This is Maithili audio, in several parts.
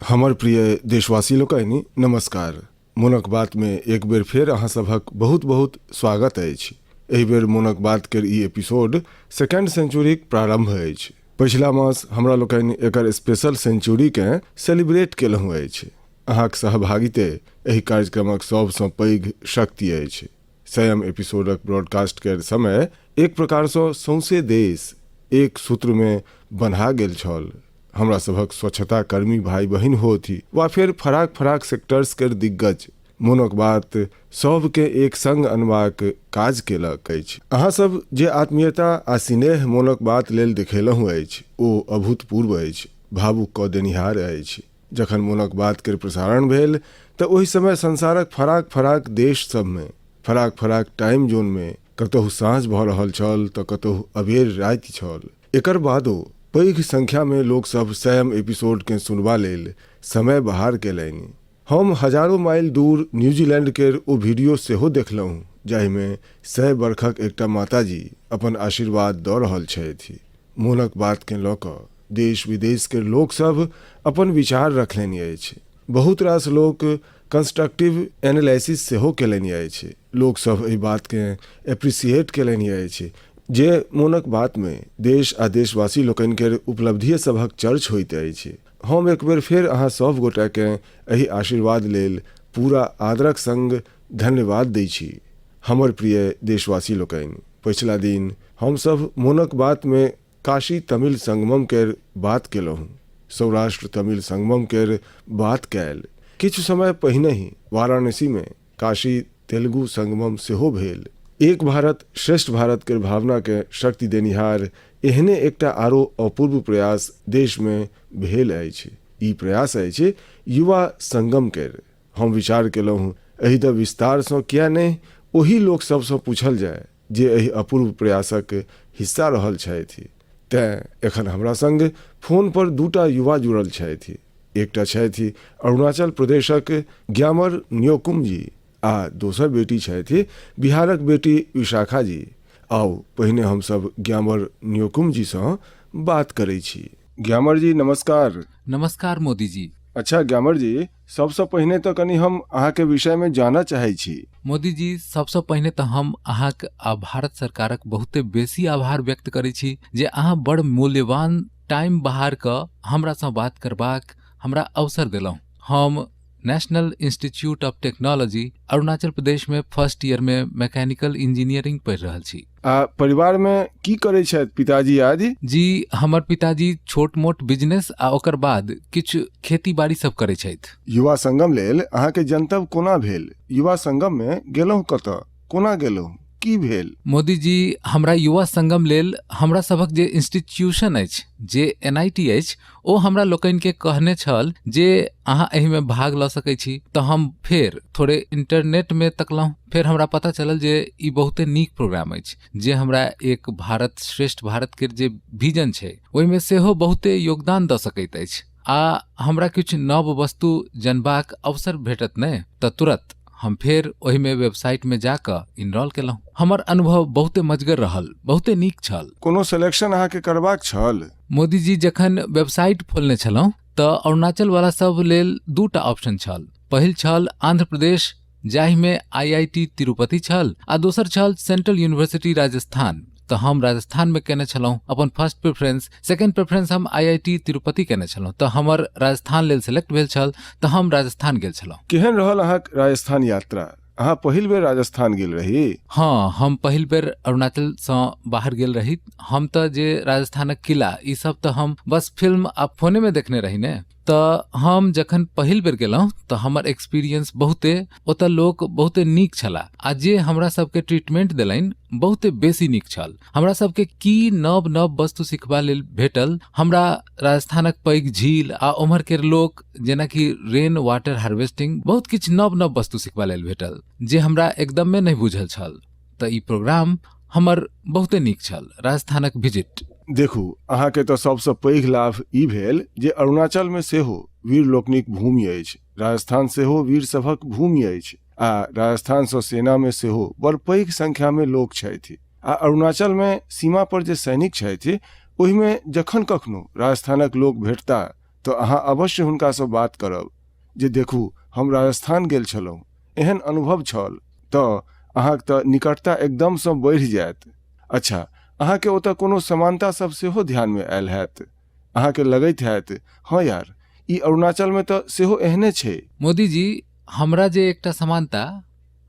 हमर प्रिय देशवासी लोकनि, नमस्कार। मोनक बातमे एक बेर फेर अहाँ सभक बहुत बहुत स्वागत अछि। एहि बेर मोनक बात केर ई एपिसोड सेकेंड सेंचुरीक प्रारंभ अछि। पछिला मास हमरा लोकनि एकर स्पेशल सेंचुरीकेँ सेलिब्रेट केलहुँ अछि। अहाँक सहभागिते एहि कार्यक्रमक सभसँ पैघ शक्ति अछि। सयम एपिसोडक ब्रॉडकास्ट केर समय एक प्रकारसँ सौंसे देश एक सूत्रमे बन्हा गेल छल। हमरा सभक स्वच्छता कर्मी भाई बहिन होथि वा फेर फराक फराक सेक्टर्स केर दिग्गज, मोनक बात सभकेँ एक संग अनबाक काज केलक अछि। अहाँ सभ जे आत्मीयता आ सिनेह मोनक बात लेल देखेलहुँ अछि ओ अभूतपूर्व अछि, भावुक कऽ देनिहार अछि। जखन मोनक बात केर प्रसारण भेल तऽ ओहि समय संसारक फराक फराक देश सभमे, फराक फराक टाइम जोनमे कतहु साँझ भऽ रहल छल तऽ कतहु अबेर राति छल। एकर बादो पैघ संख्यामे लोकसभ सयम एपिसोडकेँ सुनबा लेल समय बहार केलनि। हम हजारो माइल दूर न्यूजीलैंड केर ओ वीडियो सेहो देखलहुँ जाहिमे 100 बरखक एकटा माताजी अपन आशीर्वाद दऽ रहल छथि। मोनक बातकेँ लऽ कऽ देश-विदेश केर लोकसभ अपन विचार रखलनि अछि। बहुत रास लोक कंस्ट्रक्टिव एनालिसिस सेहो केलनि अछि। लोकसभ एहि बातकेँ एप्रिसिएट केलनि अछि जे मोनक बातमे देश आ देशवासी लोकनि केर उपलब्धिये सभक चर्च होइत अछि। हम एक बेर फेर अहाँ सभ गोटेकेँ एहि आशीर्वाद लेल पूरा आदरक संग धन्यवाद दै छी। हमर प्रिय देशवासी लोकनि, पछिला दिन हम सभ मोनक बातमे काशी तमिल संगमम केर बात केलहुँ, सौराष्ट्र तमिल संगमम केर बात कयल। किछु समय पहिनहि वाराणसीमे काशी तेलुगु संगमम सेहो भेल। एक भारत श्रेष्ठ भारत केर भावनाकेँ शक्ति देनिहार एहने एकटा आरो अपूर्व प्रयास देशमे भेल अछि। ई प्रयास अछि युवा संगम केर। हम विचार केलहुँ एहि दऽ विस्तारसँ किए नहि ओहि लोक सभसँ पूछल जाय जे एहि अपूर्व प्रयासक हिस्सा रहल छथि। तेँ एखन हमरा संग फोन पर दूटा युवा जुड़ल छथि। एकटा छथि अरुणाचल प्रदेशक ग्यामर न्योकुम जी आ दोसर बेटी छथि बिहारक बेटी विशाखा जी। आउ पहिने हम सब ग्यामर न्योकुम जी सँ बात करै छी। ग्यामर जी नमस्कार। नमस्कार मोदी जी। अच्छा ग्यामर जी, सबसँ पहिने तऽ कनि हम अहाँके विषयमे जानऽ चाहै छी। मोदी जी, सबसँ पहिने तऽ हम अहाँक आ भारत सरकारक बहुते बेसी आभार व्यक्त करै छी जे अहाँ बड़ मूल्यवान टाइम बहार कऽ हमरासँ बात करबाक हमरा अवसर देलहुँ। हम national institute of technology Arunachal प्रदेशमे फर्स्ट ईयरमे मैकेनिकल इंजीनियरिंग पढ़ि रहल छी। आ परिवारमे की करै छथि पिताजी आदि? जी, हमर पिताजी छोट मोट बिजनेस आ ओकर बाद किछु खेती बाड़ी सब करै छथि। युवा संगम लेल अहाँके जनतब कोना भेल? युवा संगममे गेलहुँ कतऽ? कोना गेलहुँ? की भेल? मोदी जी, हमरा युवा संगम लेल हमरा सभक जे इंस्टीट्यूशन अछि, जे एनआईटी अछि, ओ हमरा लोकनिके कहने छल जे अहाँ एहिमे भाग लऽ सकै छी। तऽ हम फेर थोड़े इंटरनेटमे तकलहुँ, फेर हमरा पता चलल जे ई बहुते नीक प्रोग्राम अछि जे हमरा एक भारत श्रेष्ठ भारत के जे विजन छै ओहिमे सेहो बहुते योगदान दऽ सकैत अछि आ हमरा किछु नव वस्तु जनबाक अवसर भेटत ने। तऽ तुरत हम फेर ओहिमे वेबसाइटमे जा कऽ इनरोल केलहुँ। हमर अनुभव बहुते मजगर रहल, बहुते नीक छल। कोनो सिलेक्शन अहाँके करबाक छल? मोदी जी, जखन वेबसाइट खोलने छलहुँ तऽ अरुणाचल वाला सब लेल दूटा ऑप्शन छल। पहिल छल आंध्र प्रदेश जाहिमे आईआईटी तिरुपति छल आ दोसर छल सेंट्रल यूनिवर्सिटी राजस्थान। तऽ हम राजस्थानमे केने छलहुँ अपन फर्स्ट प्रेफरेंस। सेकंड प्रेफरेंस हम आईआईटी तिरुपति केने छलहुँ, तऽ हमर राजस्थान लेल सेलेक्ट भेल छल, तऽ हम राजस्थान गेल छलहुँ। केहन रहल अहाँक राजस्थान यात्रा? अहाँ पहिल बेर राजस्थान गेल रही? हँ, हम पहिल बेर अरुणाचलसँ बाहर गेल रही। हम तऽ जे राजस्थानक किला ई सब तऽ हम बस फिल्म आ फोनेमे देखने रही ने। तऽ हम जखन पहिल बेर गेलहुँ तऽ हमर एक्सपीरियंस बहुते, ओतऽ लोक बहुते नीक छलाह आ जे हमरा सबके ट्रीटमेंट देलनि बहुते बेसी नीक छल। हमरा सबके की नव नव वस्तु सिखबा लेल भेटल। हमरा राजस्थानक पैघ झील आ ओम्हर के लोक जेनाकि रेन वाटर हार्वेस्टिंग, बहुत किछु नव नव वस्तु सिखबा लेल भेटल जे हमरा एकदमे नहि बुझल छल। तऽ ई प्रोग्राम हमर बहुते नीक छल, राजस्थानक विजिट। देखू, अहाँके तऽ सबसँ पैघ लाभ ई भेल जे अरुणाचलमे सेहो वीर लोकनिक भूमि अछि, राजस्थान सेहो वीर सभक भूमि अछि आ राजस्थानसँ सेनामे सेहो बड़ पैघ संख्यामे लोक छथि आ अरुणाचलमे सीमा पर जे सैनिक छथि ओहिमे जखन कखनो राजस्थानक लोक भेटता तऽ अहाँ अवश्य हुनकासँ बात करब जे देखू हम राजस्थान गेल छलहुँ, एहन अनुभव छल, तऽ अहाँक तऽ निकटता एकदमसँ बढ़ि जायत। अच्छा, अहाँके ओतऽ कोनो समानता सब सेहो ध्यानमे आयल हैत? अहाँके लगैत हैत, हँ यार, ई अरुणाचलमे तऽ सेहो एहने छै। मोदी जी, हमरा जे एकटा समानता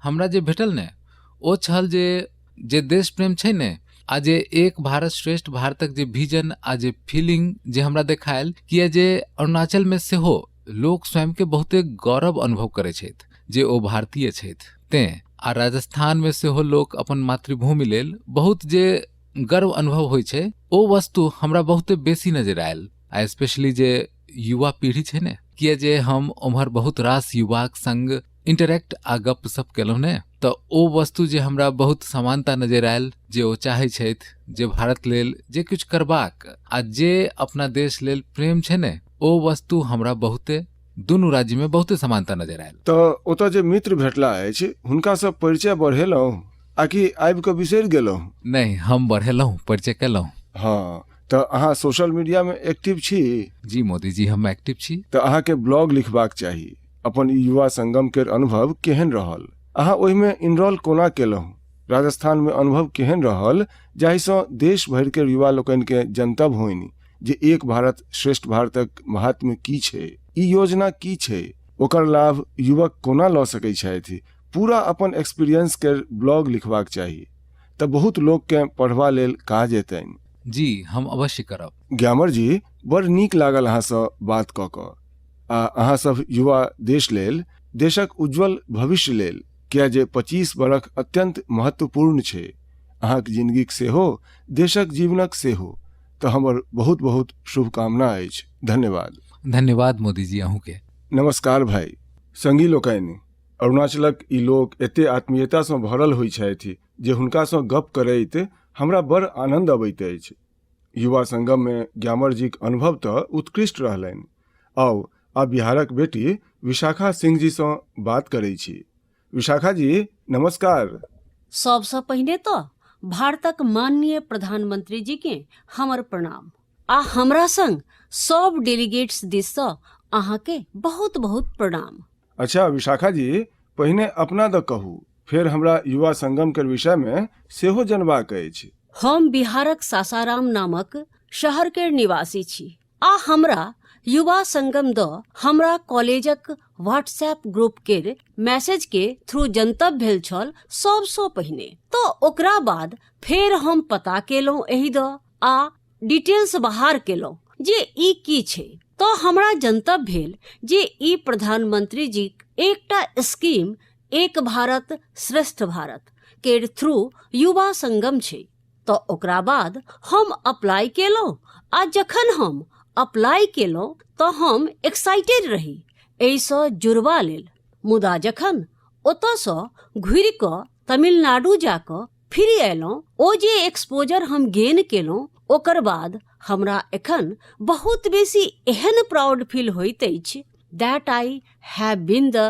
हमरा जे भेटल ने ओ छल जे जे देश प्रेम छै ने आ जे एक भारत श्रेष्ठ भारतक जे विजन आ जे फीलिंग जे हमरा देखायल, किया जे अरुणाचलमे सेहो लोक स्वयंके बहुते गौरव अनुभव करै छथि जे ओ भारतीय छथि। तेँ आ राजस्थानमे सेहो लोक अपन मातृभूमि लेल बहुत जे गर्व अनुभव होइ छै ओ वस्तु हमरा बहुते बेसी नजरि आयल। आ स्पेशली जे युवा पीढ़ी छै ने, किया जे हम ओम्हर बहुत रास युवाक संग इंटरेक्ट आ गप सप केलहुँ ने, तऽ ओ वस्तु जे हमरा बहुत समानता नजरि आयल जे ओ चाहै छथि जे भारत लेल जे किछु करबाक आ जे अपना देश लेल प्रेम छै ने, ओ वस्तु हमरा बहुते दुनू राज्यमे बहुते समानता नजरि आयल। तऽ ओतऽ जे मित्र भेटला अछि हुनकासँ परिचय बढ़ेलहुँ आकि आबि कऽ बिसरि गेलहुँ? नहि, हम बढ़ेलहुँ, परिचय केलहुँ। हँ, तऽ अहाँ सोशल मीडियामे एक्टिव छी? जी मोदी जी, हम एक्टिव छी। तऽ अहाँके ब्लॉग लिखबाक चाही। अपन ई युवा संगम केर अनुभव केहन रहल, अहाँ ओहिमे इनरोल कोना केलहुँ, राजस्थानमे अनुभव केहन रहल, जाहिसँ देश भरि केर युवा लोकनिकेँ जनतब होनि जे एक भारत श्रेष्ठ भारतक महात्म्य की छै, ई योजना की छै, ओकर लाभ युवक कोना लऽ सकै छथि। पूरा अपन एक्सपीरियंस केर ब्लॉग लिखबाक चाही तऽ बहुत लोककेँ पढ़बा लेल काज एतनि। जी, हम अवश्य करब। ग्यामर जी, बड़ नीक लागल अहाँसँ बात कऽ कऽ आ अहाँ सब युवा देश लेल, देशक उज्जवल भविष्य लेल, किया जे 25 बरख अत्यंत महत्वपूर्ण छै अहाँक जिंदगीक सेहो, देशक जीवनक सेहो, तऽ हमर बहुत बहुत शुभकामना अछि। धन्यवाद। धन्यवाद मोदी जी अहूँके। नमस्कार भाई। संगी लोकनि, अरुणाचलक ई लोक एते आत्मीयतासँ भरल होइ छथि जे हुनकासँ गप करैत हमरा बड़ आनंद अबैत अछि। युवा संगम में ग्यामर जीक अनुभव तऽ उत्कृष्ट रहलनि। आउ आब बिहारक बेटी विशाखा सिंह जी सँ बात करै छी। विशाखा जी नमस्कार। सबसँ पहिने तऽ भारतक माननीय प्रधानमंत्री जी के हमर प्रणाम आ हमरा संग सब डेलीगेट्स दिस सँ अहाँके बहुत बहुत प्रणाम। अच्छा विशाखा जी, पहिने अपना द कहू, फेर हमरा युवा संगम के विषय में सेहो जनबाक अछि। हम बिहारक सासाराम नामक शहर के निवासी छी आ हमरा युवा संगम द हमरा कॉलेजक व्हाट्सएप ग्रुप के मैसेज के थ्रू जनतब भेल छल सबसँ पहिने। तो ओकरा बाद फेर हम पता केलहुँ एहि द आ डिटेल्स बाहर केलहुँ जे ई की छै। तो हमरा जनतब भेल जे ई प्रधानमंत्री जी एकटा स्कीम एक भारत श्रेष्ठ भारत के थ्रू युवा संगम छै। तो ओकरा बाद हम अप्लाई केलहुँ आ जखन हम अप्लाई केलहुँ तो हम एक्साइटेड रही एहिसँ जुड़बा लेल। मुदा जखन ओतऽसँ घुरि कऽ तमिलनाडु जाकऽ फिर अयलहुँ, ओ जे एक्सपोजर हम गेन केलहुँ ओकर बाद हमरा एखन बहुत बेसी एहन प्राउड फील होइत अछि that I have been the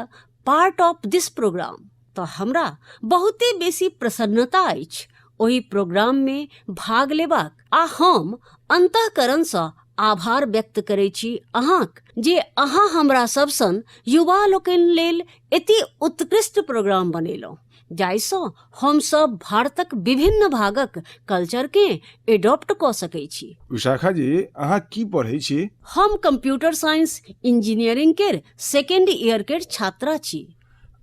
part of this programme. तऽ हमरा बहुते बेसी प्रसन्नता अछि ओहि प्रोग्राममे भाग लेबाक आ हम अंतःकरणसँ आभार व्यक्त करै छी अहाँक जे अहाँ हमरा सब सन युवा लोकनि लेल एते उत्कृष्ट प्रोग्राम बनेलहुँ जाहिसँ हमसब भारतक विभिन्न भागक कल्चरके एडॉप्ट कऽ सकै छी। विशाखा जी, अहाँ की पढ़ै छी? हम कंप्यूटर साइंस इंजीनियरिंग केर सेकेंड ईयर केर छात्रा छी।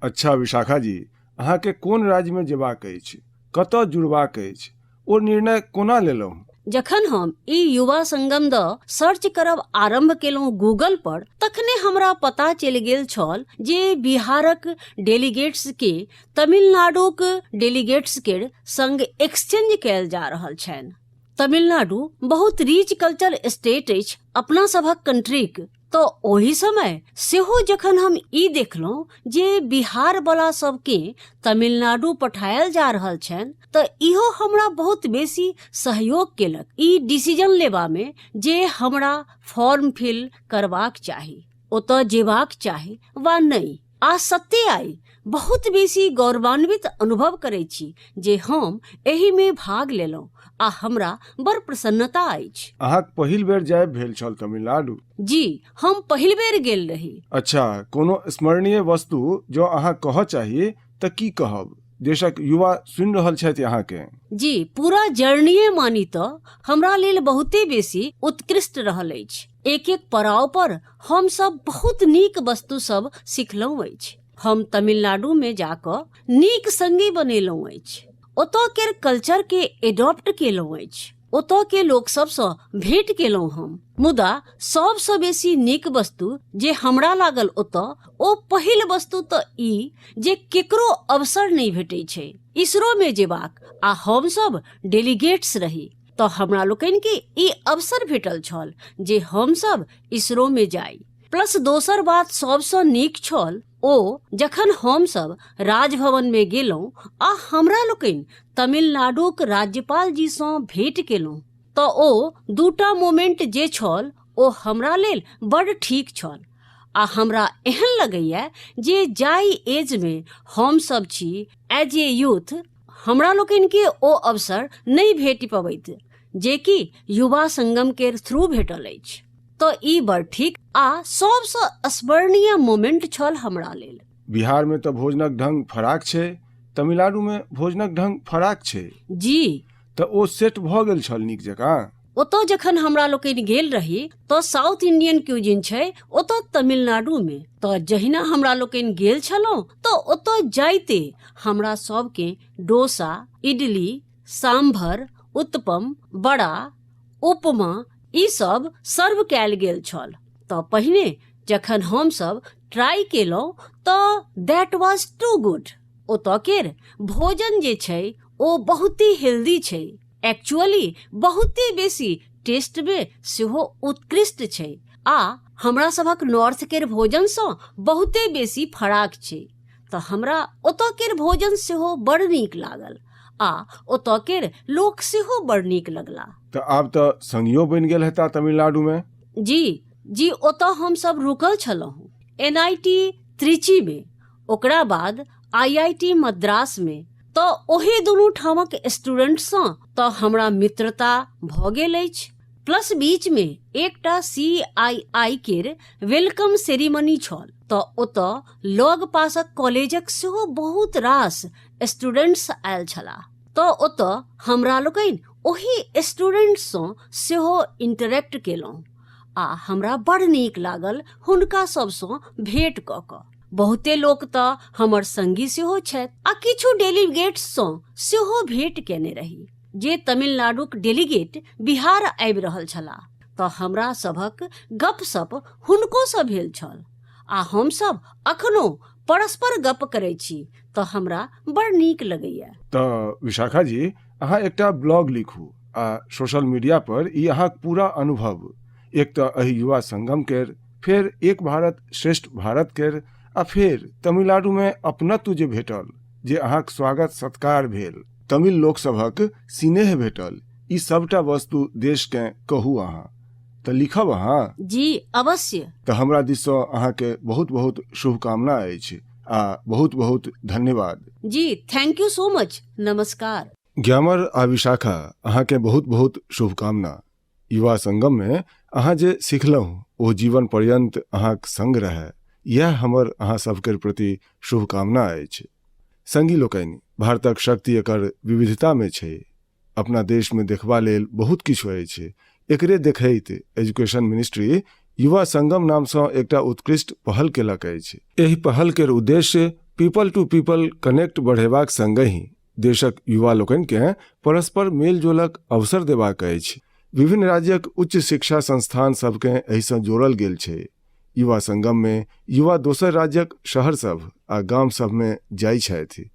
अच्छा विशाखा जी, अहाँके कोन राज्यमे जेबाक अछि, कतऽ जुड़बाक अछि, ओ निर्णय कोना लेलहुँ? जखन हम ई युवा संगम द सर्च करब आरंभ केलहुँ गूगल पर, तखने हमरा पता चलि गेल छल जे बिहारक डेलीगेट्स के तमिलनाडुक डेलीगेट्स के संग एक्सचेंज कयल जा रहल छनि। तमिलनाडु बहुत रिच कल्चर स्टेट अछि अपना सभक कंट्रीक। तऽ ओहि समय सेहो जखन हम ई देखलहुँ जे बिहार वाला सबके तमिलनाडु पठायल जा रहल छनि तऽ इहो हमरा बहुत बेसी सहयोग केलक ई डिसीजन लेबामे जे हमरा फॉर्म फिल करबाक चाही, ओतऽ जेबाक चाही वा नहि। आ सत्य आइ बहुत बेसी गौरवान्वित अनुभव करै छी जे हम एहिमे भाग लेलहुँ आ हमरा बड़ प्रसन्नता अछि। अहाँक पहिल बेर जायब भेल छल तमिलनाडु? जी, हम पहिल बेर गेल रही। अच्छा, कोनो स्मरणीय वस्तु जँ अहाँ कहऽ चाही तऽ की कहब? देशक युवा सुनि रहल छथि अहाँके। जी, पूरा जर्नीये मानी तऽ हमरा लेल बहुते बेसी उत्कृष्ट रहल अछि। एक एक पड़ाव पर हम सब बहुत नीक वस्तु सब सिखलहुँ अछि। हम तमिलनाडु में जाकऽ नीक संगी बनेलहुँ अछि, ओतऽ केर कल्चर के एडॉप्ट केलहुँ अछि, ओतऽ के लोक सबसँ भेंट केलहुँ हम। मुदा सबसँ बेसी नीक वस्तु जे हमरा लागल ओतऽ, ओ पहिल वस्तु तऽ ई जे केकरो अवसर नहि भेटै छै इसरो में जेबाक, आ हम सब डेलीगेट्स रही तऽ हमरा लोकनि के ई अवसर भेटल छल जे हम सब इसरो में जाइ। प्लस दोसर बात सबसँ नीक छल ओ जखन हम सब राजभवन में गेलहुँ आ हमरा लोकनि तमिलनाडुक राज्यपाल जी सँ भेंट केलहुँ, तऽ ओ दूटा मोमेंट जे छल ओ हमरा लेल बड़ ठीक छल। आ हमरा एहन लगैया जे जाहि एज में हम सब छी एज ए यूथ, हमरा लोकनि के ओ अवसर नहि भेटि पबैत जे कि युवा संगम के थ्रू भेटल अछि। तऽ ई बड़ ठीक आ सबसँ स्मरणीय मोमेंट छल हमरा लेल। बिहार में तऽ भोजनक ढंग फराक छै, तमिलनाडु में भोजनक ढंग फराक छै। जी। तऽ ओ सेट भऽ गेल छल नीक जकाँ? ओतऽ जखन हमरा लोकनि गेल रही तऽ साउथ इंडियन क्यूजिन छै ओतऽ तमिलनाडु में, तऽ जहिना हमरा लोकनि गेल छलहुँ तऽ ओतऽ जाइते हमरा सबके डोसा, इडली, सांभर, उत्तपम, बड़ा, उपमा ई सब सर्व कयल गेल छल। तऽ पहिने जखन हमसब ट्राई केलहुँ तऽ that was to good. ओतऽ केर भोजन जे छै ओ बहुते हेल्दी छै, एक्चुअली बहुते बेसी टेस्ट में सेहो उत्कृष्ट छै आ हमरा सभक नॉर्थ केर भोजनसँ बहुते बेसी फराक छै। तऽ हमरा ओतऽ केर भोजन सेहो बड़ नीक लागल आ ओतऽ केर लोक सेहो बड़ नीक लगला। तऽ आब तऽ संगियो बनि गेल हेता तमिलनाडु में? जी जी, ओतऽ हमसब रुकल छलहुँ NIT Trichy में, ओकरा बाद IIT Madras में, तऽ ओही दुनू ठामक स्टूडेंटसँ तऽ हमरा मित्रता भऽ गेल अछि। प्लस बीच में एकटा CII केर welcome ceremony छल, तऽ ओतऽ लग पासक कॉलेजक सेहो बहुत रास स्टूडेंट्स आयल छलाह, तऽ ओतऽ हमरा लोकनि ओही स्टूडेंट्ससँ सेहो इंटरेक्ट केलहुँ आ हमरा बड़ नीक लागल हुनका सबसँ भेंट कऽ कऽ। बहुते लोक तऽ हमर संगी सेहो छथि आ किछु डेलीगेट्ससँ सेहो भेंट केने रही जे तमिलनाडुक डेलीगेट बिहार आबि रहल छलाह, तऽ हमरा सभक गपशप हुनकोसँ भेल छल आ हमसब अखनो परस्पर गप करै छी, तऽ हमरा बड़ नीक लगैया। तऽ विशाखा जी, अहाँ एकटा ब्लॉग लिखू आ सोशल मीडिया पर ई अहाँक पूरा अनुभव, एक तऽ एहि युवा संगम केर, फेर एक भारत श्रेष्ठ भारत केर, आ फेर तमिलनाडु में अपनत्व जे भेटल, जे अहाँक स्वागत सत्कार भेल, तमिल लोक सभक सिनेह भेटल, ई सबटा वस्तु देशकेँ कहू अहाँ। तऽ लिखब अहाँ? जी अवश्य। तऽ हमरा दिससँ अहाँके बहुत बहुत शुभकामना अछि आ बहुत बहुत धन्यवाद। जी, thank you so much. नमस्कार। ग्यामर आ विशाखा, अहाँके बहुत बहुत शुभकामना। युवा संगम में अहाँ जे सिखलहुँ ओ जीवन पर्यंत अहाँक संग रहय, इएह हमर अहाँ सबके प्रति शुभकामना अछि। संगी लोकनि, भारतक शक्ति एकर विविधता में छै। अपना देश में देखबा लेल बहुत किछु अछि। एकरे देखैत एजुकेशन मिनिस्ट्री युवा संगम नाम सँ एकटा उत्कृष्ट पहल केलक अछि। एहि पहल केर उद्देश्य पीपल टू पीपल कनेक्ट बढ़ेबाक संगहि देशक युवा लोकनि केँ परस्पर मेलजोलक अवसर देबाक अछि। विभिन्न राज्यक उच्च शिक्षा संस्थान सभकेँ एहिसँ जोड़ल गेल छै। युवा संगम मे युवा दोसर राज्यक शहर सभ आ गाम सभ मे जाइ छथि।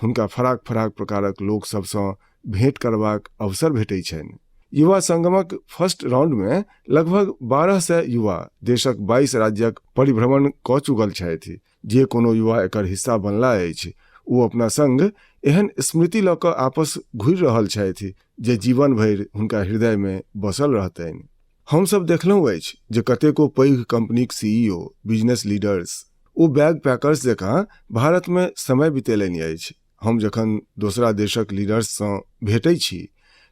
हुनका फराक-फराक प्रकारक लोक सभसँ भेंट करबाक अवसर भेटै छनि। युवा संगमक फर्स्ट राउंड मे लगभग 1200 युवा देशक 22 राज्यक परिभ्रमण कऽ चुकल छथि। जे कोनो युवा एकर हिस्सा बनला अछि ओ अपना संग एहन स्मृति लऽ कऽ आपस घुरि रहल छथि जे जीवन भरि हुनका हृदय मे बसल रहतनि। हम सब देखलहुँ अछि जे कतेको पैघ कंपनीक सीईओ, बिजनेस लीडर्स ओ बैग पैकर्स जकाँ भारत मे समय बितेलनि अछि। हम जखन दोसरा देशक लीडर्स सँ भेटै छी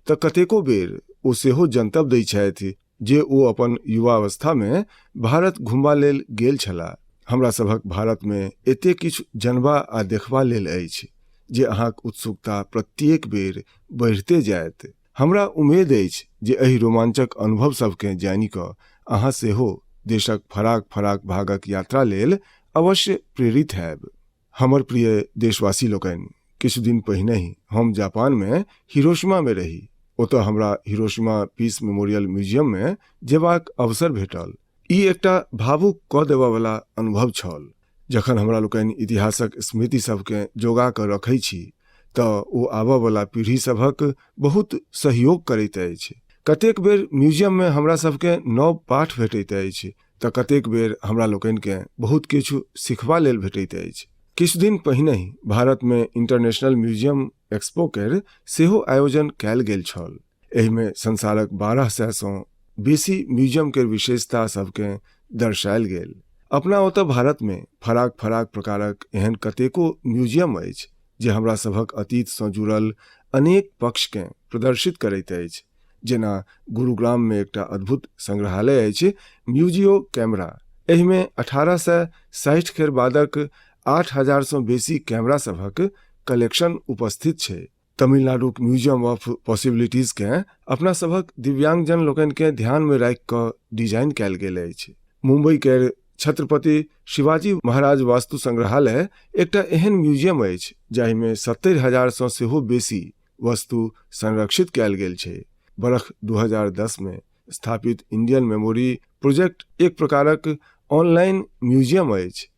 तऽ कतेको बेर ओ सेहो जनतब दै छथि जे ओ अपन युवावस्थामे भारत घुमबा लेल गेल छलाह। हमरा सभक भारतमे एतेक किछु जनबा आ देखबा लेल अछि जे अहाँक उत्सुकता प्रत्येक बेर बढ़िते जायत। हमरा उमेद अछि जे एहि रोमांचक अनुभव सभकेँ जानि कऽ अहाँ सेहो देशक फराक-फराक भागक यात्रा लेल अवश्य प्रेरित हैब। हमर प्रिय देशवासी लोकनि, किछु दिन पहिनहि हम जापानमे हिरोशिमामे रही। ओतय हमरा हिरोशिमा पीस मेमोरियल म्यूजियममे जेबाक अवसर भेटल। ई एकटा भावुक कऽ देबऽवला अनुभव छल। जखन हमरा लोकनि इतिहासक स्मृति सभकेँ जोगा कऽ रखै छी तऽ ओ आबऽवला पीढ़ी सभक बहुत सहयोग करैत अछि। कतेक बेर म्यूजियममे हमरा सभकेँ नव पाठ भेटैत अछि तऽ कतेक बेर हमरा लोकनिकेँ बहुत किछु सिखबा लेल भेटैत अछि। किछु दिन पहिनहि भारतमे इंटरनेशनल म्यूजियम एक्सपो केर सेहो आयोजन कयल गेल छल। एहिमे संसारक 1200 सँ बेसी म्यूजियम केर विशेषता सभकेँ दर्शायल गेल। अपना ओतय भारतमे फराक-फराक प्रकारक एहन कतेको म्यूजियम अछि जे हमरा सभक अतीतसँ जुड़ल अनेक पक्षकेँ प्रदर्शित करैत अछि। जेना गुरुग्राममे एकटा अद्भुत संग्रहालय अछि म्यूजियो कैमरा। एहिमे 1860 केर बादक 8000सँ बेसी कैमरा सभक कलेक्शन उपस्थित छै। तमिलनाडुक म्यूजियम ऑफ पॉसिबिलिटीजकेँ अपना सभक दिव्यांगजन लोकनिकेँ ध्यानमे राखि कऽ डिजाइन कयल गेल अछि। मुंबई केर छत्रपति शिवाजी महाराज वास्तु संग्रहालय एकटा एहन म्यूजियम अछि जाहिमे 70,000सँ सेहो बेसी वस्तु संरक्षित कयल गेल छै। बरख 2010 मे स्थापित इंडियन मेमोरी प्रोजेक्ट एक प्रकारक ऑनलाइन म्यूजियम अछि।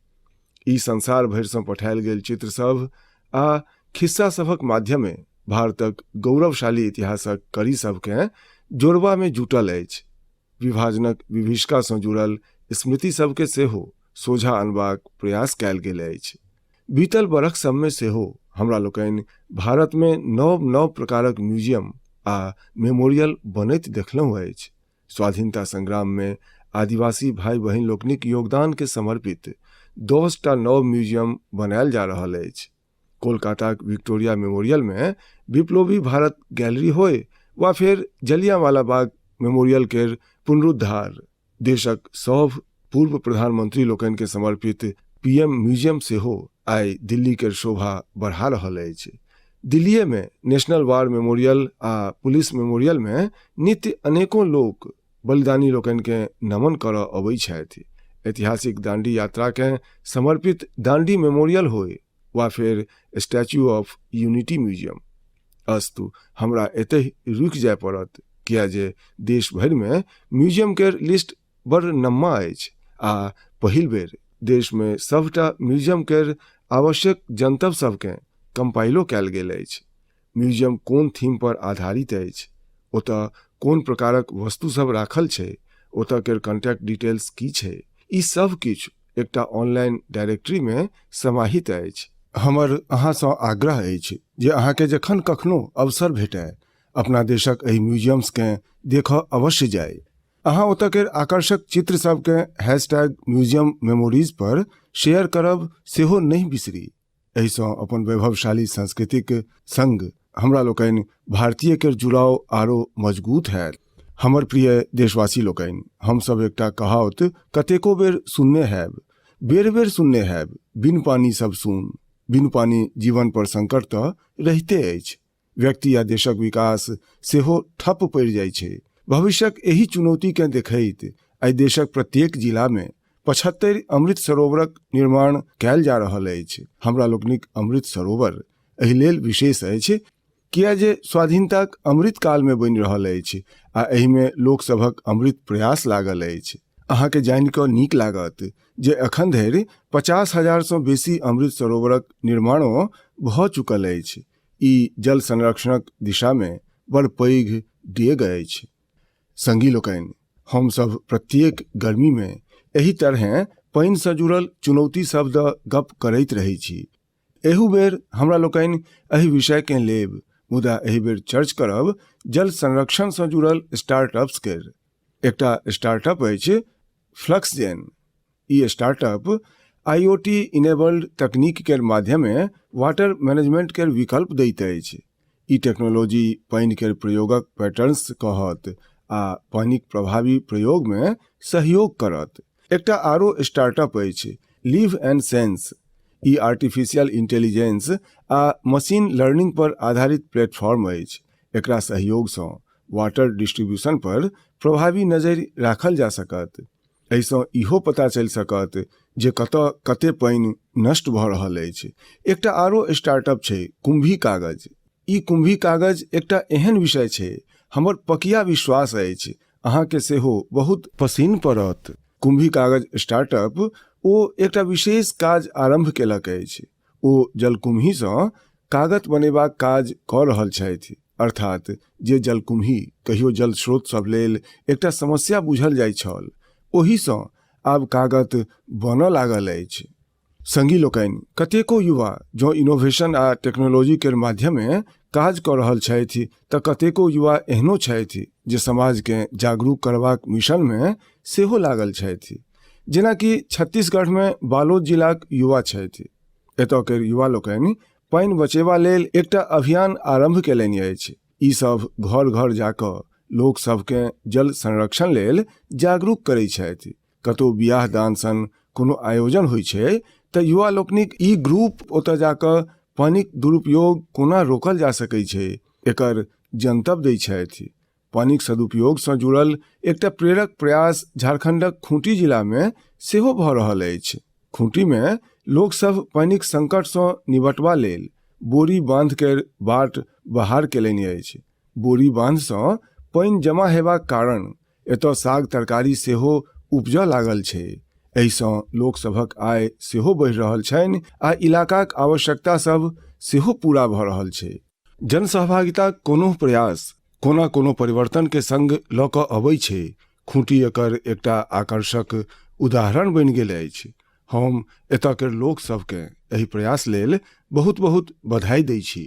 ई संसार भरिसँ पठायल गेल चित्र सभ आ खिस्सा सभक माध्यमे भारतक गौरवशाली इतिहासक कड़ी सभकेँ जोड़बामे जुटल अछि। विभाजनक विभीषिकासँ जुड़ल स्मृति सभकेँ सेहो सोझाँ अनबाक प्रयास कयल गेल अछि। बीतल बरख सभमे सेहो हमरा लोकनि भारतमे नव-नव प्रकारक म्यूजियम आ मेमोरियल बनैत देखलहुँ अछि। स्वाधीनता संग्राममे आदिवासी भाइ-बहिन लोकनिक योगदानकेँ समर्पित 10टा नव म्यूजियम बनायल जा रहल अछि। कोलकाताक विक्टोरिया मेमोरियलमे विप्लवी भारत गैलरी होय वा फेर जलियांवाला बाग मेमोरियल केर पुनरुद्धार, देशक सभ पूर्व प्रधानमंत्री लोकनिकेँ समर्पित पीएम म्यूजियम सेहो आइ दिल्ली केर शोभा बढ़ा रहल अछि। दिल्लीएमे नेशनल वार मेमोरियल आ पुलिस मेमोरियलमे नित्य अनेकों लोक बलिदानी लोकनिकेँ नमन करऽ अबै छथि। ऐतिहासिक दांडी यात्राकेँ समर्पित दांडी मेमोरियल होय वा फेर स्टैच्यू ऑफ यूनिटी म्यूजियम। अस्तु, हमरा एतहि रुकि जाय पड़त, किया जे देश भरिमे म्यूजियम केर लिस्ट बड़ नम्मा अछि आ पहिल बेर देशमे सभटा म्यूजियम केर आवश्यक जनतब सभकेँ कंपाइलो कयल गेल अछि। म्यूजियम कोन थीम पर आधारित अछि, ओतय कोन प्रकारक वस्तु सभ राखल छै, ओतय केर कॉन्टैक्ट डिटेल्स की छै, ई सभ किछु एकटा ऑनलाइन डायरेक्टरीमे समाहित अछि। हमर अहाँसँ आग्रह अछि जे अहाँकेँ जखन कखनो अवसर भेटय, अपना देशक एहि म्यूजियम्सकेँ देखय अवश्य जाइ। अहाँ ओतय केर आकर्षक चित्र सभकेँ हैशटैग म्यूजियम मेमोरीज पर शेयर करब सेहो नहि बिसरी। एहिसँ अपन वैभवशाली संस्कृतिक संग हमरा लोकनि भारतीय केर जुड़ाव आरो मजगूत हैत। हमर प्रिय देशवासी लोकनि, हमसभ एकटा कहावत कतेको बेर सुनने हैब, बेर-बेर सुनने हैब, बिन पानि सब सून। बिनु पानि जीवन पर संकट तऽ रहिते अछि। व्यक्ति आ देशक विकास सेहो ठप पड़ि जाइ छै। भविष्यक एहि चुनौतीकेँ देखैत आइ देशक प्रत्येक जिलामे 75 अमृत सरोवरक निर्माण कयल जा रहल अछि। हमरा लोकनिक अमृत सरोवर एहि लेल विशेष अछि किया जे स्वाधीनताक अमृत कालमे बनि रहल अछि आ एहिमे लोकसभक अमृत प्रयास लागल अछि। अहाँके जानि कऽ नीक लागत जे एखन धरि 50,000सँ बेसी अमृत सरोवरक निर्माणो भऽ चुकल अछि। ई जल संरक्षणक दिशामे बड़ पैघ डेग अछि। संगी लोकनि, हमसभ प्रत्येक गर्मीमे एहि तरहेँ पानिसँ जुड़ल चुनौती सभ दऽ गप करैत रहै छी। एहू बेर हमरा लोकनि एहि विषयकेँ लेब, मुदा एहि बेर चर्च करब जल संरक्षणसँ जुड़ल स्टार्टअप्स केर। एकटा स्टार्टअप अछि फ्लक्सजेन। ई स्टार्टअप आईओटी इनेबल्ड तकनीक केर माध्यमे वाटर मैनेजमेंट केर विकल्प दैत अछि। ई टेक्नोलॉजी पानि केर प्रयोगक पैटर्न्स कहत आ पानिक प्रभावी प्रयोगमे सहयोग करत। एकटा आरो स्टार्टअप अछि live and sense. E artificial intelligence आ मशीन लर्निंग पर आधारित प्लेटफॉर्म अछि। एकरा सहयोगसँ वाटर डिस्ट्रीब्यूशन पर प्रभावी नजरि राखल जा सकत। एहिसँ इहो पता चलि सकत जे कतऽ कते पानि नष्ट भऽ रहल अछि। एकटा आरो स्टार्टअप छै कुम्भी कागज। ई कुम्भी कागज एकटा एहन विषय छै, हमर पकिया विश्वास अछि अहाँके सेहो बहुत पसिन पड़त। कुम्भी कागज स्टार्टअप ओ एकटा विशेष काज आरम्भ केलक अछि। ओ जलकुम्हीसँ कागत बनेबाक काज कऽ रहल छथि। अर्थात जे जलकुम्ही कहियो जल स्रोत सभ लेल एकटा समस्या बुझल जाइत छल, ओहिसँ आब कागत बनऽ लागल अछि। संगी लोकनि, कतेको युवा जँ इनोवेशन आ टेक्नोलॉजी केर माध्यमे काज कऽ रहल छथि तऽ कतेको युवा एहनो छथि जे समाजकेँ जागरूक करबाक मिशनमे सेहो लागल छथि। जेनाकि छत्तीसगढ़मे बालोद जिलाक युवा छथि। एतय केर युवा लोकनि पानि बचेबा लेल एकटा अभियान आरम्भ केलनि अछि। ई सभ घर-घर जा कऽ लोक सभकेँ जल संरक्षण लेल जागरूक करै छथि। कतौ बियाह दान सन कोनो आयोजन होइ छै तऽ युवा लोकनिक ई ग्रुप ओतय जा कऽ पानिक दुरुपयोग कोना रोकल जा सकै छै, एकर जनतब दै छथि। पानिक सदुपयोगसँ जुड़ल एकटा प्रेरक प्रयास झारखंडक खूंटी जिलामे सेहो भऽ रहल अछि। खूंटीमे लोकसभ पानिक संकटसँ निपटबा लेल बोरी बांध केर बाट बहार केलनि अछि। बोरी बांधसँ पानि जमा हेबाक कारण एतय साग तरकारी सेहो उपजऽ लागल छै। एहिसँ लोकसभक आय सेहो बढ़ि रहल छनि आ इलाकाक आवश्यकता सभ सेहो पूरा भऽ रहल छै। जनसहभागिताक कोनो प्रयास कोना कोनो परिवर्तन के संग लऽ कऽ अबै छै, खूंटी एकर एकटा आकर्षक उदाहरण बनि गेल अछि। हम एतय केर लोक सभकेँ एहि प्रयास लेल बहुत बहुत बधाई दै छी।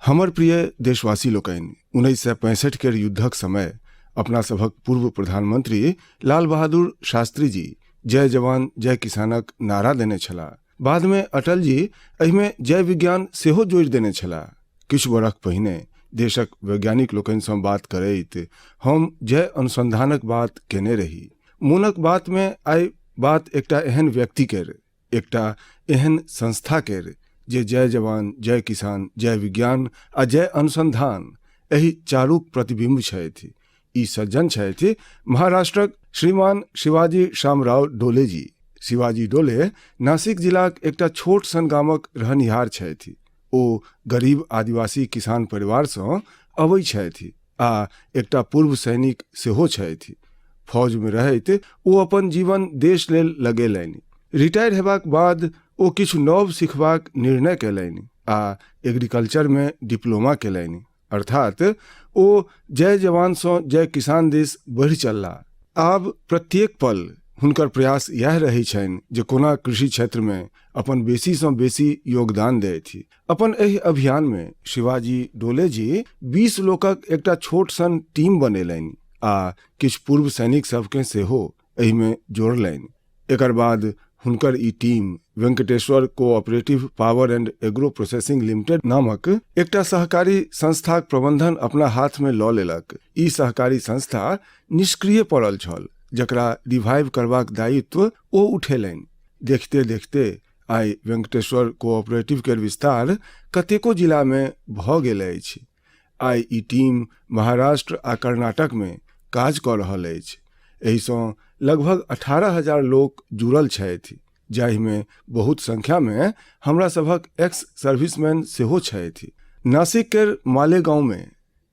हमर प्रिय देशवासी लोकनि, 1965 केर युद्धक समय अपना सभक पूर्व प्रधानमंत्री लाल बहादुर शास्त्री जी जय जवान जय किसानक नारा देने छलाह। बादमे अटल जी एहिमे जय विज्ञान सेहो जोड़ि देने छलाह। किछु बरख पहिने देशक वैज्ञानिक लोकनिसँ बात करैत हम जय अनुसंधानक बात केने रही। मोनक बातमे आइ बात एकटा एहन व्यक्ति केर, एकटा एहन संस्था केर जे जय जवान जय किसान जय विज्ञान आ जय अनुसंधान एहि चारूक प्रतिबिंब छथि। ई सज्जन छथि महाराष्ट्रक श्रीमान शिवाजी शामराव डोले जी। शिवाजी डोले नासिक जिलाक एकटा छोट सन गामक रहनिहार छथि। ओ गरीब आदिवासी किसान परिवारसँ अबै छथि आ एकटा पूर्व सैनिक सेहो छथि। फौजमे रहैत ओ अपन जीवन देश लेल लगेलनि। रिटायर हेबाक बाद ओ किछु नव सिखबाक निर्णय कयलनि आ एग्रीकल्चरमे डिप्लोमा कयलनि। अर्थात ओ जय जवानसँ जय किसान दिस बढ़ि चलला। आब प्रत्येक पल हुनकर प्रयास इएह रहै छनि जे कोना कृषि क्षेत्रमे अपन बेसीसँ बेसी योगदान देथि। अपन एहि अभियानमे शिवाजी डोले जी 20 लोकक एकटा छोट सन टीम बनेलनि आ किछु पूर्व सैनिक सभकेँ सेहो एहिमे जोड़लनि। एकर बाद हुनकर ई team Venkateshwar cooperative power and agro processing limited नामक एकटा सहकारी संस्थाक प्रबंधन अपना हाथमे लऽ लेलक। ई सहकारी संस्था निष्क्रिय पड़ल छल, जकरा रिवाइव करबाक दायित्व ओ उठेलनि। देखिते देखिते आइ वेंकटेश्वर कोऑपरेटिव केर विस्तार कतेको जिलामे भऽ गेल अछि। आइ ई टीम महाराष्ट्र आ कर्नाटकमे काज कऽ रहल अछि। एहिसँ लगभग 18,000 लोक जुड़ल छथि, जाहिमे बहुत संख्यामे हमरा सभक एक्स सर्विसमैन सेहो छथि। नासिक केर मालेगांवमे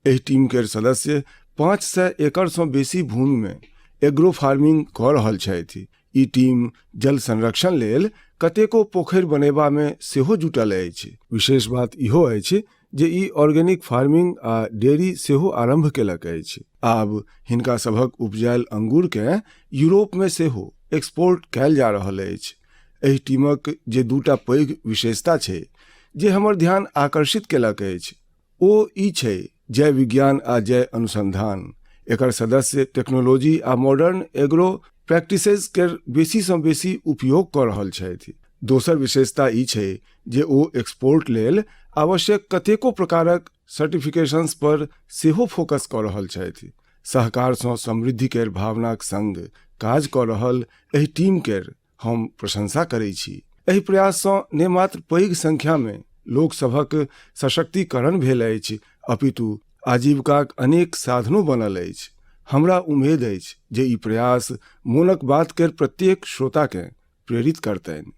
एहि टीम केर सदस्य 500 एकड़सँ बेसी भूमिमे एग्रो फार्मिंग कऽ रहल छथि। ई टीम जल संरक्षण लेल कतेको पोखरि बनेबामे सेहो जुटल अछि। विशेष बात इहो अछि जे ई ऑर्गेनिक फार्मिंग आ डेयरी सेहो आरंभ केलक अछि। आब हिनका सभक उपजायल अंगूरकेँ यूरोपमे सेहो एक्सपोर्ट कयल जा रहल अछि। एहि टीमक जे दूटा पैघ विशेषता छै जे हमर ध्यान आकर्षित केलक अछि, ओ ई छै जय विज्ञान आ जय अनुसंधान। एकर सदस्य टेक्नोलॉजी आ मॉडर्न एग्रो प्रैक्टिसेज केर बेसीसँ बेसी उपयोग कऽ रहल छथि। दोसर विशेषता ई छै जे ओ एक्सपोर्ट लेल आवश्यक कतेको प्रकारक सर्टिफिकेशंस पर सेहो फोकस कऽ रहल छथि। सहकारसँ समृद्धि केर भावनाक संग काज कऽ रहल एहि टीम केर हम प्रशंसा करै छी। एहि प्रयाससँ ने मात्र पैघ संख्यामे लोकसभक सशक्तिकरण भेल अछि, अपितु आजीविकाक अनेक साधनो बनल अछि। हमरा उम्मेद अछि जे ई प्रयास मोनक बात केर प्रत्येक श्रोताकेँ प्रेरित करतनि।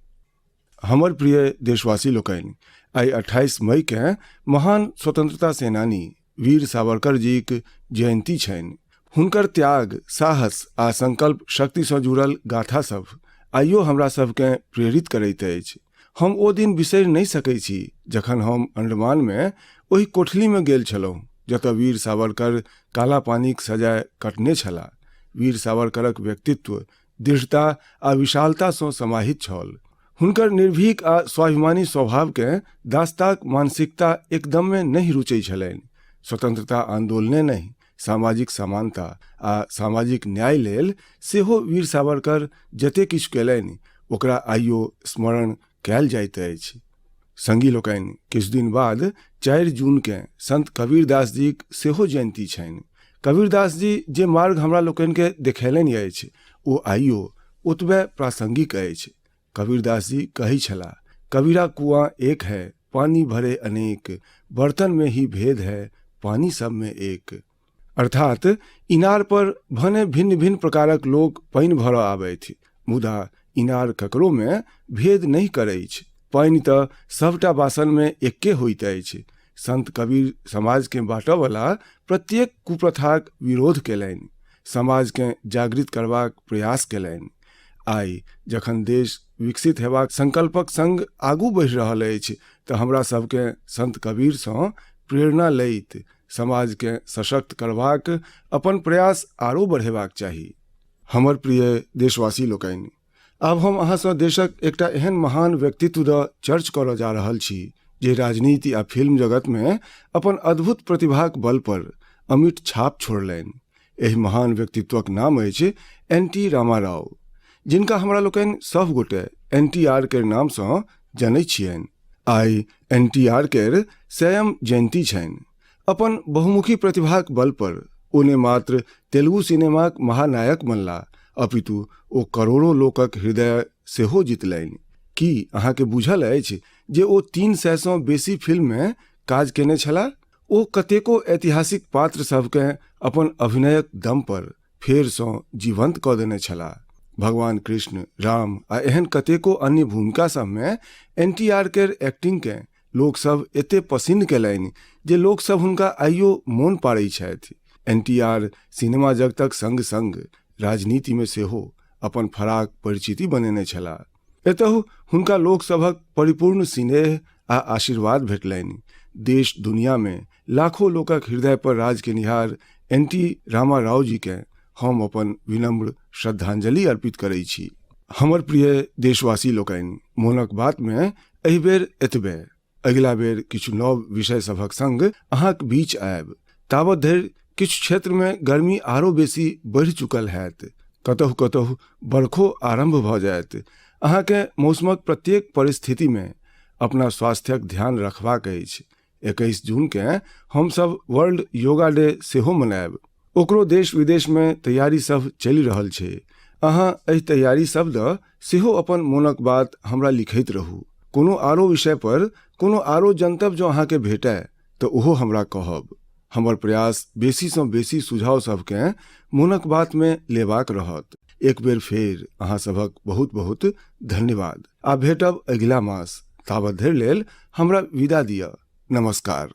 हमर प्रिय देशवासी लोकनि, आइ 28 मईकेँ महान स्वतंत्रता सेनानी वीर सावरकर जीक जयंती छनि। हुनकर त्याग, साहस आ संकल्प शक्तिसँ जुड़ल गाथा सभ आइयो हमरा सभकेँ प्रेरित करैत अछि। हम ओ दिन बिसरि नहि सकैत छी जखन हम अंडमानमे ओहि कोठलीमे गेल छलहुँ जतय वीर सावरकर काला पानीक सजाय कटने छलाह। वीर सावरकरक व्यक्तित्व दृढ़ता आ विशालतासँ समाहित छल। हुनकर निर्भीक आ स्वाभिमानी स्वभावकेँ दासताक मानसिकता एकदमे नहि रुचै छलनि। स्वतंत्रता आन्दोलने नहि, सामाजिक समानता आ सामाजिक न्याय लेल सेहो वीर सावरकर जते किछु कयलनि, ओकरा आइयो स्मरण कयल जाइत अछि। संगी लोकनि, किछु दिन बाद 4 जूनकेँ संत कबीरदास जीक सेहो जयंती छनि। कबीरदास जी जे मार्ग हमरा लोकनिकेँ देखेलनि अछि, ओ आइयो ओतबे प्रासंगिक अछि। कबीरदास जी कहै छलाह, कबीरा कुआं एक है, पानी भरे अनेक, बर्तन में ही भेद है, पानी सब में एक। अर्थात इनार पर भने भिन्न भिन्न प्रकारक लोक पानि भरऽ आबथि, मुदा इनार ककरोमे भेद नहि करैछ। पानि तऽ सभटा बासनमे एक्के होइत अछि। संत कबीर समाजकेँ बाँटऽवला प्रत्येक कुप्रथाक विरोध कयलनि, समाजकेँ जागृत करबाक प्रयास कयलनि। आइ जखन देश विकसित हेबाक संकल्पक संग आगू बढ़ि रहल अछि तऽ हमरा सभकेँ संत कबीरसँ प्रेरणा लैत समाजकेँ सशक्त करबाक अपन प्रयास आरो बढ़ेबाक चाही। हमर प्रिय देशवासी लोकनि, आब हम अहाँसँ देशक एकटा एहन महान व्यक्तित्व दऽ चर्च करऽ जा रहल छी जे राजनीति आ फिल्म जगतमे अपन अद्भुत प्रतिभाक बल पर अमिट छाप छोड़लनि। एहि महान व्यक्तित्वक नाम अछि एन टी रामाराव, जिनका हमरा लोकनि सभ गोटे एन टी आर केर नामसँ जनै छियनि। आइ एन टी आर केर सयम जयंती छनि। अपन बहुमुखी प्रतिभाक बल पर ओ ने मात्र तेलुगु सिनेमाक महानायक बनला, अपितु ओ करोड़ों लोकक हृदय सेहो जीतलनि। की अहाँके बुझल अछि जे ओ 300सँ बेसी फिल्ममे काज केने छलाह? ओ कतेको ऐतिहासिक पात्र सभकेँ अपन अभिनयक दम पर फेरसँ जीवंत कऽ देने छलाह। भगवान कृष्ण, राम आ एहन कतेको अन्य भूमिका सभमे एन टी आर केर एक्टिंगकेँ लोकसभ एते पसिन्न कयलनि जे लोकसभ हुनका आइयो मोन पाड़ै छथि। एन टी आर सिनेमा जगतक संग-संग राजनीतिमे सेहो अपन फराक परिचिति बनेने छलाह। एतहु हुनका लोकसभक परिपूर्ण सिनेह आ आशीर्वाद भेटलनि। देश दुनियामे लाखो लोकक हृदय पर राज केनिहार एन टी रामा राव जीकेँ हम अपन विनम्र श्रद्धांजलि अर्पित करै छी। हमर प्रिय देशवासी लोकनि, मोनक बातमे एहि बेर एतबे। अगिला बेर किछु नव विषय सभक संग अहाँक बीच आयब। ताबत धरि किछु क्षेत्रमे गर्मी आरो बेसी बढ़ि चुकल हैत। कतहु कतहु बरखो आरम्भ भऽ जायत। अहाँकेँ मौसमक प्रत्येक परिस्थितिमे अपना स्वास्थ्यक ध्यान रखबाक अछि। 21 जूनकेँ हमसभ वर्ल्ड योगा डे सेहो मनायब। ओकरो देश विदेशमे तैयारी सभ चलि रहल छै। अहाँ एहि तैयारी सभ दऽ सेहो अपन मोनक बात हमरा लिखैत रहू। कोनो आरो विषय पर कोनो आरो जनतब जँ अहाँकेँ भेटय तऽ ओहो हमरा कहब। हमर प्रयास बेसीसँ बेसी सुझाव सभकेँ मोनक बातमे लेबाक रहत। एक बेर फेर अहाँ सभक बहुत बहुत धन्यवाद आ भेटब अगिला मास। ताबत धरि लेल हमरा विदा दिअ। नमस्कार।